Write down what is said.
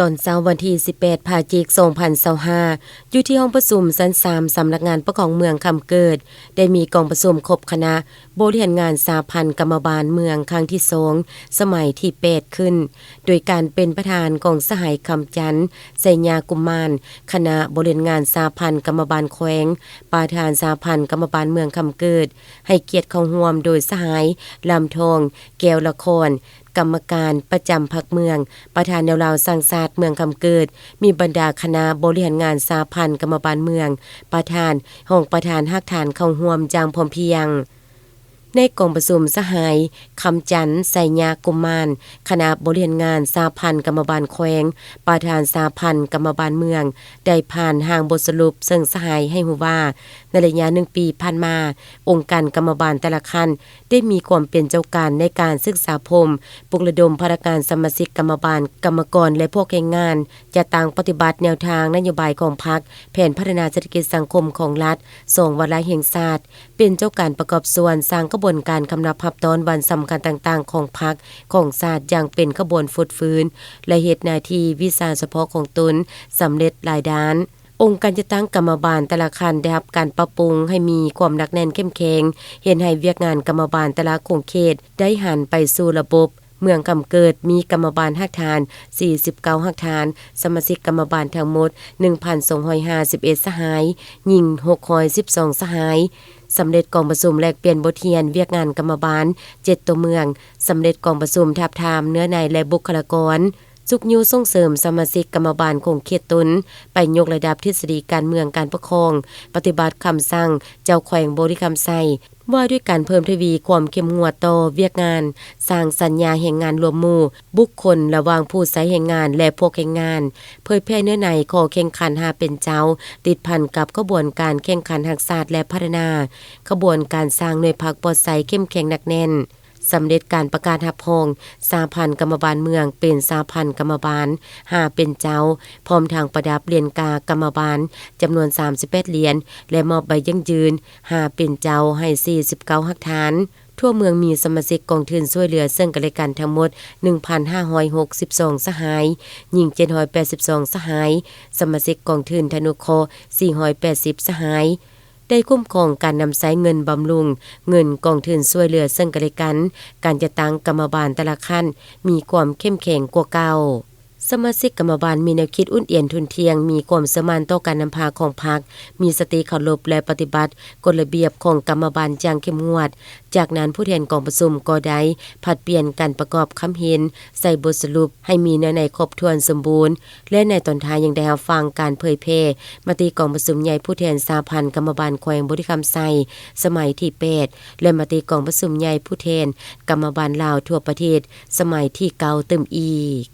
ຕອນເຊົ້າວັນທີສິບແປດ ພະຈິກ ສອງພັນຊາວຫ້າ ຢູ່ທີ່ຫ້ອງປະຊຸມຊັ້ນສາມ ສຳນັກງານປົກຄອງເມືອງຄຳເກີດ ໄດ້ມີກອງປະຊຸມຄົບຄະນະບໍລິຫານງານສະຫະພັນກຳມະບານເມືອງຄັ້ງທີສອງ ສະໄໝທີແປດຂຶ້ນ ໂດຍການເປັນປະທານຂອງສະຫາຍ ຄຳຈັນ ໄຊຍາກຸມານ ຄະນະບໍລິຫານງານສະຫະພັນກຳມະບານແຂວງ, ປະທານສະຫະພັນກຳມະບານເມືອງຄຳເກີດ, ໃຫ້ກຽດເຂົ້າຮ່ວມໂດຍສະຫາຍ ລຳທອງ ແກ້ວລະຄອນ ກຳມະການປະຈຳພັກເມືອງ, ປະທານແນວລາວສ້າງຊາດເມືອງຄຳເກີດ, ມີບັນດາຄະນະບໍລິຫານງານສະຫະພັນກຳມະບານເມືອງ, ປະທານ, ຮອງປະທານຮາກຖານເຂົ້າຮ່ວມຢ່າງພ້ອມພຽງ. ໃນກອງປະຊຸມ, ສະຫາຍ ຄຳຈັນ ໄຊຍະກຸມານ ຄະນະບໍລິຫານງານສະຫະພັນກຳມະບານແຂວງ, ປະທານສະຫະພັນກຳມະບານເມືອງ ໄດ້ຜ່ານຮ່າງບົດສະຫຼຸບ, ເຊິ່ງສະຫາຍໃຫ້ຮູ້ວ່າ ໃນໄລຍະໜຶ່ງປີຜ່ານມາ, ອົງການກຳມະບານແຕ່ລະຂັ້ນ ໄດ້ມີຄວາມເປັນເຈົ້າການໃນການສຶກສາອົບຮົມ, ປຸກລະດົມພະນັກງານສະມາຊິກກຳມະບານ, ກຳມະກອນ ແລະ ພວກແຮງງານ, ຈັດຕັ້ງປະຕິບັດແນວທາງນະໂຍບາຍຂອງພັກ, ແຜນພັດທະນາເສດຖະກິດສັງຄົມຂອງລັດ, ສອງວາລະແຫ່ງຊາດ, ເປັນເຈົ້າການປະກອບສ່ວນ, ສ້າງຂະບວນການຄຳນັບຮັບຕ້ອນວັນສຳຄັນຕ່າງໆຂອງພັກ, ຂອງຊາດຢ່າງເປັນຂະບວນຟົດຟື້ນ ແລະ ເຮັດໜ້າທີ່ວິຊາສະເພາະຂອງຕົນສຳເລັດຫຼາຍດ້ານ. ອົງການຈັດຕັ້ງກຳມະບານແຕ່ລະຂັ້ນໄດ້ຮັບການປັບປຸງໃຫ້ມີຄວາມໜັກແໜ້ນເຂັ້ມແຂງ, ເຮັດໃຫ້ວຽກງານກຳມະບານແຕ່ລະຂົງເຂດໄດ້ຫັນໄປສູ່ລະບົບ. ເມືອງຄຳເກີດມີກຳມະບານຮາກຖານສີ່ສິບເກົ້າຮາກຖານ, ສະມາຊິກກຳມະບານທັງໝົດໜຶ່ງພັນສອງຮ້ອຍຫ້າສິບເອັດສະຫາຍ, ຍິງຫົກຮ້ອຍສິບສອງສະຫາຍ. ສຳເລັດກອງປະຊຸມແລກປ່ຽນບົດຮຽນວຽກງານກຳມະບານເຈັດຕົວເມືອງ, ສຳເລັດກອງປະຊຸມທາບທາມເນື້ອໃນ ແລະ ບຸກຄະລາກອນ. ຊຸກຍູ້ສົ່ງເສີມສະມາຊິກກຳມະບານຂົງເຂດຕົນໄປຍົກລະດັບທິດສະດີການເມືອງການປົກຄອງ, ປະຕິບັດຄຳສັ່ງເຈົ້າແຂວງບໍລິຄຳໄຊ ວ່າດ້ວຍການເພີ່ມທະວີຄວາມເຂັ້ມງວດຕໍ່ວຽກງານສ້າງສັນຍາແຮງງານລວມໝູ່ບຸກຄົນລະຫວ່າງຜູ້ໃຊ້ແຮງງານ ແລະ ພວກແຮງງານ, ເຜີຍແຜ່ເນື້ອໃນຂໍ້ແຂ່ງຂັນຫ້າເປັນເຈົ້າ ຕິດພັນກັບຂະບວນການແຂ່ງຂັນຮັກຊາດ ແລະ ພັດທະນາ, ຂະບວນການສ້າງໜ່ວຍພັກປອດໃສເຂັ້ມແຂງໜັກແໜ້ນ. ສຳເລັດການປະກາດຮັບຮອງສະຫະພັນກຳມະບານເມືອງເປັນສະຫະພັນກຳມະບານຫ້າເປັນເຈົ້າ, ພ້ອມທັງປະດັບຫຼຽນກາກຳມະບານຈຳນວນສາມສິບແປດຫຼຽນ ແລະ ມອບໃບຢັ້ງຢືນຫ້າເປັນເຈົ້າໃຫ້ສີ່ສິບເກົ້າຮາກຖານ. ທົ່ວເມືອງມີສະມາຊິກກອງທຶນຊ່ວຍເຫຼືອເຊິ່ງກັນແລະກັນທັງໝົດໜຶ່ງພັນຫ້າຮ້ອຍຫົກສິບສອງສະຫາຍ, ຍິງເຈັດຮ້ອຍແປດສິບສອງສະຫາຍ, ສະມາຊິກກອງທຶນທະນຸເຄາະສີ່ຮ້ອຍແປດສິບສະຫາຍ. ໄດ້ຄຸ້ມຄອງການນຳໃຊ້ເງິນບຳລຸງ, ເງິນກອງທຶນຊ່ວຍເຫຼືອເຊິ່ງກັນແລະກັນ, ການຈັດຕັ້ງກຳມະບານແຕ່ລະຂັ້ນມີຄວາມເຂັ້ມແຂງກວ່າເກົ່າ. ສະມາຊິກກຳມະບານມີແນວຄິດອຸ່ນອຽນທຸ່ນທ່ຽງ, ມີຄວາມເຊື່ອໝັ້ນຕໍ່ການນຳພາຂອງພັກ, ມີສະຕິເຄົາລົບ ແລະ ປະຕິບັດກົດລະບຽບຂອງກຳມະບານຢ່າງເຂັ້ມງວດ. ຈາກນັ້ນ, ຜູ້ແທນກອງປະຊຸມກໍໄດ້ຜັດປ່ຽນກັນປະກອບຄຳເຫັນໃສ່ບົດສະຫຼຸບໃຫ້ມີເນື້ອໃນຄົບຖ້ວນສົມບູນ ແລະ ໃນຕອນທ້າຍຍັງໄດ້ຮັບຟັງການເຜີຍແຜ່ມະຕິກອງປະຊຸມໃຫຍ່ຜູ້ແທນສະຫະພັນກຳມະບານແຂວງບໍລິຄຳໄຊ ສະໄໝທີແປດ ແລະ ມະຕິກອງປະຊຸມໃຫຍ່ຜູ້ແທນກຳມະບານລາວທົ່ວປະເທດ ສະໄໝທີເກົ້າ ຕື່ມອີກ.